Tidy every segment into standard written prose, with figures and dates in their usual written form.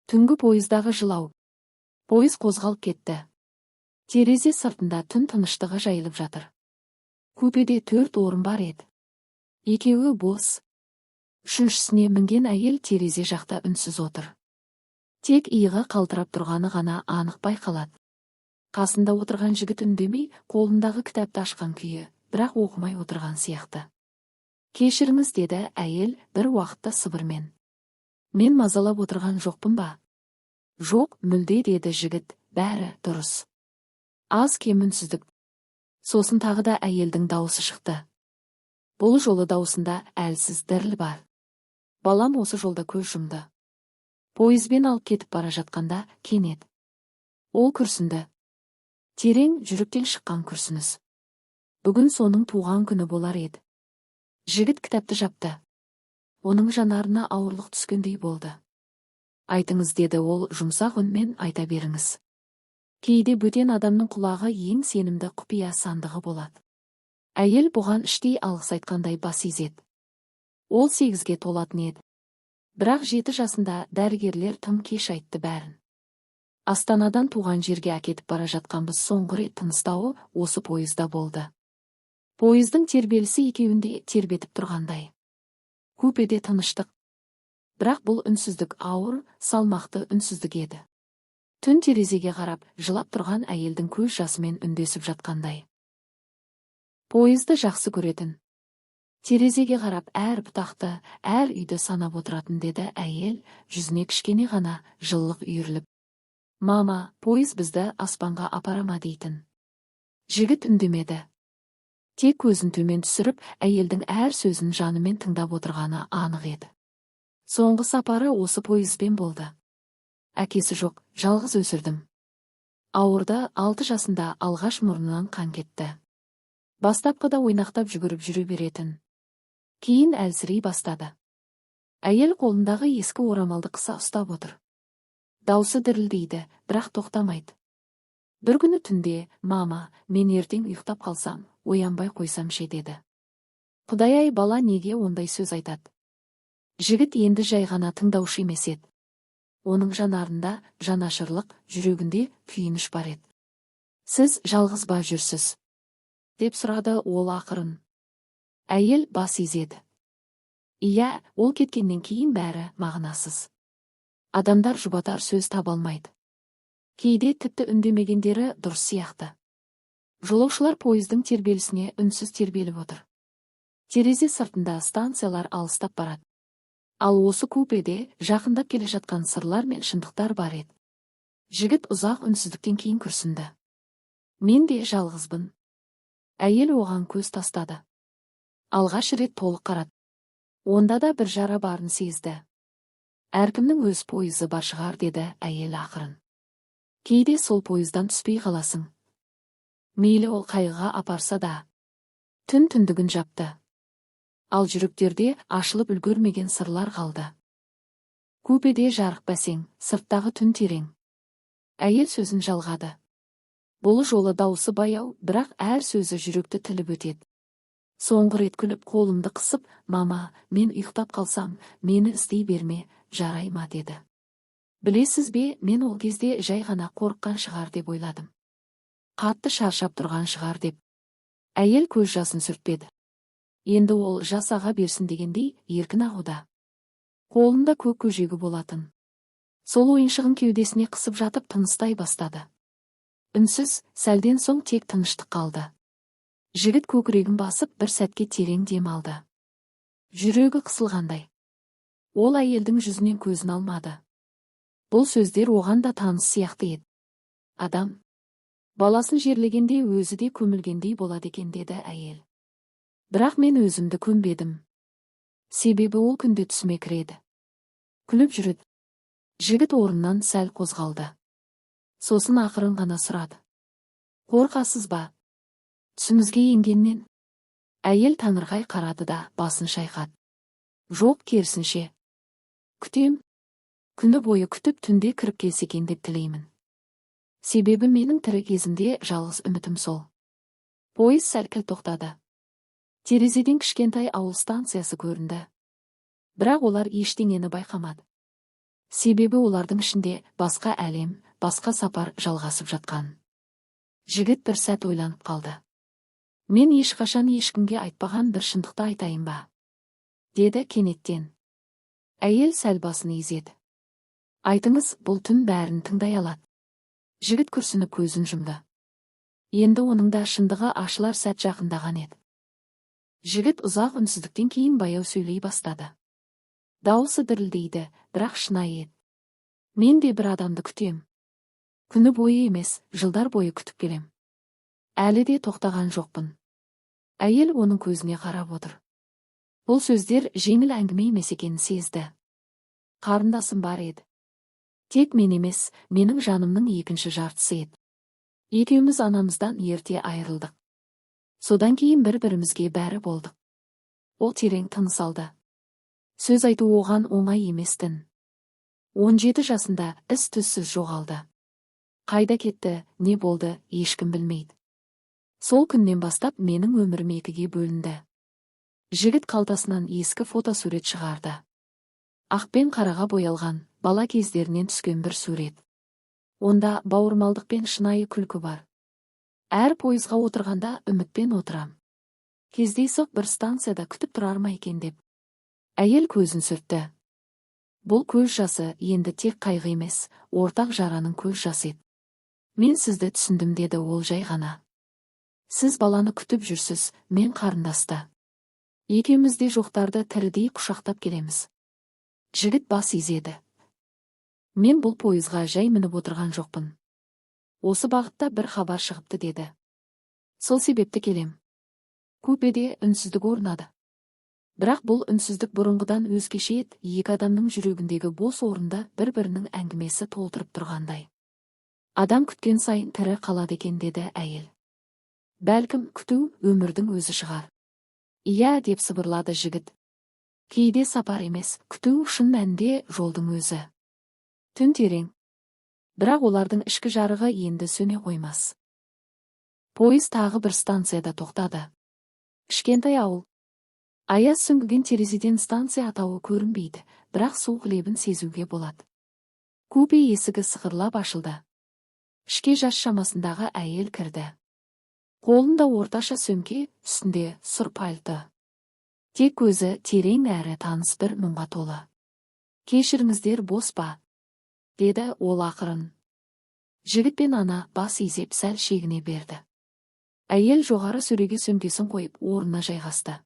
Түнгі пойыздағы жылау. Пойыз қозғалып кетті. Терезе сыртында түн тыныштығы жайылып жатыр. Купеде төрт орын бар еді. Екеуі бос. Үшіншісіне мінген әйел терезе жақта үнсіз отыр. Тек иығы қалтырап тұрғаны ғана анық байқалады. Қасында отырған жігіт үндемей, қолындағы кітапты ашқан күйі, бірақ оқымай отырған сияқты. «Кешіріңіз, – деді әйел бір уақытта сыбырмен. – Мен мазалап отырған жоқпын ба?» «Жоқ, мүлде, – деді жігіт, – бәрі дұрыс». Аз кем үнсіздік. Сосын тағы да әйелдің дауысы шықты. Бұл жолы даусында әлсіз діріл бар. «Балам осы жолда көз жұмды. Пойызбен алып кетіп бара жатқанда кенет». Ол күрсінді. Терең, жүректен шыққан күрсініс. «Бүгін соның туған күні болар еді». Жігіт кітапты жапты. Оның жанарына ауырлық түскендей болды. «Айтыңыз, – деді ол жұмсақ үнмен, – айта беріңіз. Кейде бөтен адамның құлағы ең сенімді құпия сандығы болады». Әйел бұған іштей алғыс айтқандай бас изеді. «Ол 8-ге толатын еді. Бірақ 7 жасында. Дәрігерлер тым кеш айтты бәрін. Астанадан туған жерге әкетіп бара жатқанбыз. Соңғы рет тыныстауы осы пойызда болды». Пойыздың тербелісі екеуін де тербетіп тұрғандай. Купеде тыныштық. Бірақ бұл үнсіздік ауыр, салмақты үнсіздік еді. Түн терезеге қарап, жылап тұрған әйелдің көз жасымен үндесіп жатқандай. «Пойызды жақсы көретін. Терезеге қарап, әр бұтақты, әр үйді санап отыратын, – деді әйел, жүзіне кішкене ғана жылылық үйіріліп. – Мама, пойыз бізді аспанға апара ма?» дейтін. Жігіт үндемеді. Тек көзін төмен түсіріп, әйелдің әр сөзін жанымен тыңдап отырғаны анық еді. «Соңғы сапары осы пойызбен болды. Әкесі жоқ, жалғыз өсірдім. Ауырды, 6 жасында алғаш мұрнынан қан кетті. Бастапқыда ойнақтап, жүгіріп жүре беретін. Кейін әлсірей бастады». Әйел қолындағы ескі орамалды қыса ұстап отыр. Даусы дірілдейді, бірақ тоқтамайды. «Бір күні түнде: „Мама, мен ертең ұйықтап қалсам, оянбай қойсам ше?“ деді. Құдай-ай, бала неге ондай сөз айтады?» Жігіт енді жай ғана тыңдаушы емес еді. Оның жанарында жанашырлық, жүрегінде күйініш бар еді. «Сіз жалғыз ба жүрсіз?» – деп сұрады ол ақырын. Әйел бас изеді. «Иә, ол кеткеннен кейін бәрі мағынасыз. Адамдар жұбатар сөз таба алмайды. Кейде тіпті үндемегендері дұрыс сияқты». Жолаушылар пойыздың тербелісіне үнсіз тербеліп отыр. Терезе сыртында станциялар алыстап барады. Ал осы купеде жақындап келе жатқан сырлар мен шындықтар бар еді. Жігіт ұзақ үнсіздіктен кейін күрсінді. «Мен де жалғызбын». Әйел оған көз тастады. Алғаш рет толық қарады. Онда да бір жара барын сезді. «Әркімнің өз пойызы бар шығар, – деді әйел ақырын. – Кейде сол пойыздан түспей қаласың. Мейлі, ол қайғыға апарса да». Түн түндігін жапты. Ал жүректерде ашылып үлгермеген сырлар қалды. Купеде жарық бәсең, сырттағы түн терең. Әйел сөзін жалғады. Бұл жолы даусы баяу, бірақ әр сөзі жүректі тіліп өтеді. «Соңғы рет күліп, қолымды қысып: „Мама, мен ұйықтап қалсам, мені іздей берме, жарай ма?“ деді. Білесіз бе, мен ол кезде жай ғана қорыққан шығар деп ойладым. Қатты шаршап тұрған шығар деп». Әйел көз жасын сүртпеді. Енді ол жас аға берсін дегендей еркін ағуда. Қолында көк көжегі болатын. Сол ойыншығын кеудесіне қысып жатып тыныстай бастады. Үнсіз, сәлден соң тек тыныштық қалды. Жігіт көкірегін басып, бір сәтке терең дем алды. Жүрегі қысылғандай. Ол әйелдің жүзінен көзін алмады. Бұл сөздер оған да таныс сияқты еді. «Адам баласын жерлегенде өзі де көмілгендей болады екен, – деді әйел. – Бірақ мен өзімді көмбедім. Себебі ол күнде түсіме кіреді. Күліп жүреді». Жігіт орнынан сәл қозғалды. Сосын ақырын ғана сұрады: «Қорқасыз ба түсіңізге енгеннен?» Әйел таңырқай қарады да басын шайқады. «Жоқ, керісінше. Күтем. Күні бойы күтіп, түнде кіріп келсе екен деп тілеймін. Себебі менің тірі кезімде жалғыз үмітім сол». Пойыз сәл тоқтады. Терезеден кішкентай ауыл станциясы көрінді. Бірақ олар ештеңені байқамады. Себебі олардың ішінде басқа әлем, басқа сапар жалғасып жатқан. Жігіт бір сәт ойланып қалды. «Мен ешқашан ешкімге айтпаған бір шындықты айтайын ба?» – деді кенеттен. Әйел сәл басын изеді. «Айтыңыз, бұл түн бәрін тыңдай алады». Жігіт күрсініп, көзін жұмды. Енді оның да шындығы ашылар сәт жақындаған еді. Жігіт ұзақ үнсіздіктен кейін баяу сөйлей бастады. Дауысы дірілдейді, бірақ шынайы еді. «Мен де бір адамды күтем. Күні бойы емес, жылдар бойы күтіп келем. Әлі де тоқтаған жоқпын». Әйел оның көзіне қарап отыр. Бұл сөздер жеңіл әңгіме емес екенін сезді. «Қарындасым бар еді. Тек мен емес, менің жанымның екінші жартысы еді. Екеуміз анамыздан ерте айырылдық. Содан кейін бір-бірімізге бәрі болдық». Ол терең тыныс алды. Сөз айту оған оңай емес-тін. 17 жасында із түзсіз жоғалды. Қайда кетті, не болды, ешкім білмейді. Сол күннен бастап менің өмірім екіге бөлінді. Жігіт қалтасынан ескі фотосурет шығарды. Ақ пен қараға боялған, бала кездерінен түскен бір сурет. Онда бауырмалдық пен шынайы күлкі бар. «Әр пойызға отырғанда үмітпен отырам. Кездейсоқ бір станцияда күтіп тұрар ма екен деп». Әйел көзін сүртті. Бұл көз жасы енді тек қайғы емес, ортақ жараның көз жасы еді. «Мен сізді түсіндім», – деді ол жай ғана. «Сіз баланы күтіп жүрсіз, мен қарындасты. Екеуміз де жоқтарды тірідей құшақтап келеміз». Жігіт бас изеді. «Мен бұл пойызға жай мініп отырған жоқпын. Осы бағытта бір хабар шығыпты деді. Сол себепті келем». Купеде үнсіздік орнады. Бірақ бұл үнсіздік бұрынғыдан өзгеше еді, екі адамның жүрегіндегі бос орынды бір-бірінің әңгімесі толтырып тұрғандай. «Адам күткен сайын тірі қалады екен», – деді әйел. «Бәлкім, күту өмірдің өзі шығар». «Иә», – деп сыбырлады жігіт. «Кейде сапар емес, күту шын мәнінде жолдың өзі». Түн терең. Бірақ олардың ішкі жарығы енді сөне қоймас. Пойыз тағы бір станцияда тоқтады. Кішкентай ауыл. Аяз сүңгіген терезеден станция атауы көрінбейді, бірақ суық лебін сезуге болады. Купе есігі сықырлап ашылды. Ішке жас шамасындағы әйел кірді. Қолында орташа сөмке, үстінде сұр пальто. Тек көзі терең әрі таныс бір мұңға толы. «Кешіріңіздер, бос па?» – деді ол ақырын. Жігіт пен ана бас изеп, сәл шегіне берді. Әйел жоғары сөреге сөмкесін қойып, орнына жайғасты.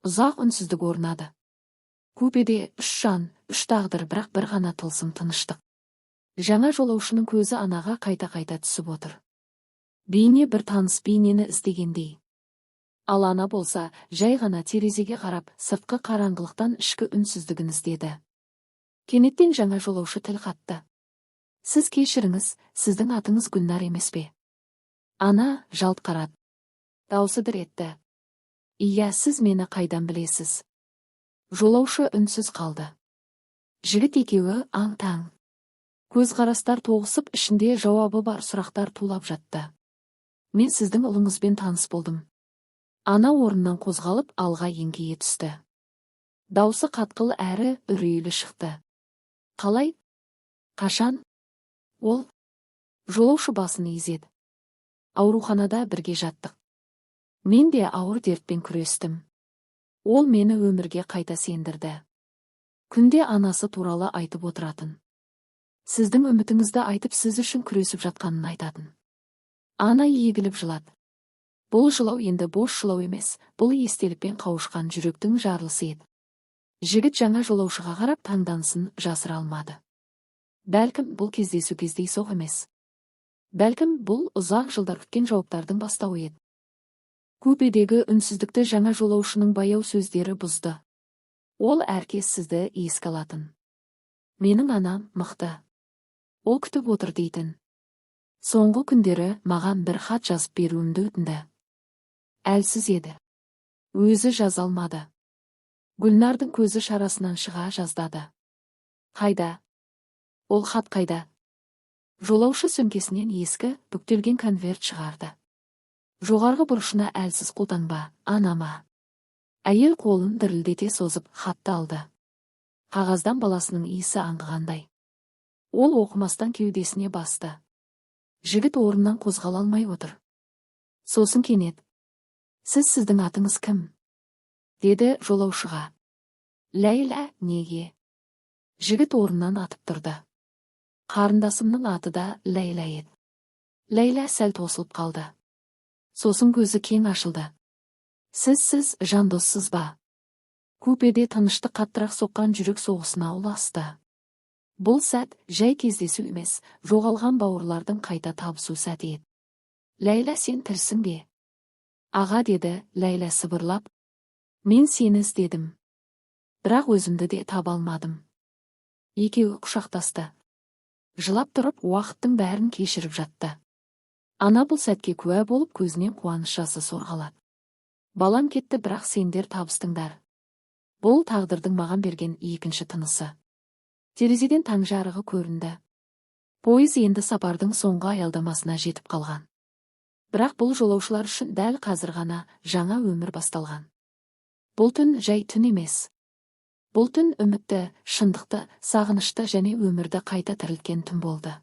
Ұзақ үнсіздік орнады. Купеде үш жан, үш тағдыр, бірақ бір ғана тылсым тыныштық. Жаңа жолаушының көзі анаға қайта-қайта түсіп отыр. Бейне бір таныс бейнені іздегендей. Ал ана болса, жай ғана терезеге қарап, сыртқы қараңғылықтан ішкі үнсіздігін іздеді. Кенеттен жаңа жолаушы тіл қатты. «Сіз кешіріңіз, сіздің атыңыз Гүлнар емес пе?» Ана жалт қарады. Даусы дір етті. «Иә, сіз мені қайдан білесіз?» Жолаушы үнсіз қалды. Жігіт екеуі аң-таң. Көзқарастар тоғысып, ішінде жауабы бар сұрақтар тулап жатты. «Мен сіздің ұлыңызбен таныс болдым». Ана орнынан қозғалып, алға еңкейе түсті. Даусы қатқыл әрі үрейлі шықты. «Қалай? Қашан?» Ол жолаушы басын изеді. «Ауруханада бірге жаттық. Мен де ауыр дертпен күрестім. Ол мені өмірге қайта сендірді. Күнде анасы туралы айтып отыратын. Сіздің үмітіңізді айтып, сіз үшін күресіп жатқанын айтатын». Ана егіліп жылады. Бұл жылау енді бос жылау емес, бұл естелікпен қауышқан жүректің жарылысы еді. Жігіт жаңа жолаушыға қарап, таңданысын жасыра алмады. Бәлкім, бұл кездесу кездейсоқ емес. Бәлкім, бұл ұзақ жылдар күткен жауаптардың бастауы еді. Купедегі үнсіздікті жаңа жолаушының баяу сөздері бұзды. Ол әркез сізді еске алатын. «Менің анам мықты. Ол күтіп отыр» дейтін. Соңғы күндері маған бір хат жазып беруімді өтінді. Әлсіз еді. Өзі жаза алмады. Гүлнардың көзі шарасынан шыға жаздады. «Қайда? Ол хат қайда?» Жолаушы сөмкесінен ескі, бүктелген конверт шығарды. Жоғарғы бұрышына әлсіз қолтаңба: «Анама». Әйел қолын дірілдете созып, хатты алды. Қағаздан баласының иісі аңқығандай. Ол оқымастан кеудесіне басты. Жігіт орнынан қозғала алмай отыр. Сосын кенет: «Сіздің атыңыз кім?» – деді жолаушыға. «Ләйлә, неге?» Жігіт орнынан атып тұрды. «Қарындасымның аты да Ләйлә еді». Ләйлә сәл тосылып қалды. Сосын көзі кең ашылды. Сіз Жандоссыз ба?» Купеде тыныштық қаттырақ соққан жүрек соғысына ұласты. Бұл сәт жай кездесу емес, жоғалған бауырлардың қайта табысу сәті еді. «Ләйлә, сен тірісің бе?» «Аға», – деді Ләйлә сыбырлап. «Мен сені іздедім. Бірақ өзімді де таба алмадым». Екеуі құшақтасты. Жылап тұрып, уақыттың бәрін кешіріп жатты. Ана бұл сәтке куә болып, көзінен қуаныш жасы сорғалады. «Балам кетті, бірақ сендер табыстыңдар. Бұл тағдырдың маған берген екінші тынысы». Терезеден таң жарығы көрінді. Пойыз енді сапардың соңғы аялдамасына жетіп қалған. Бірақ бұл жолаушылар үшін дәл қазір ғана жаңа өмір басталған. Бұл түн жай түн емес. Бұл түн үмітті, шындықты, сағынышты және өмірді қайта тірілткен түн болды.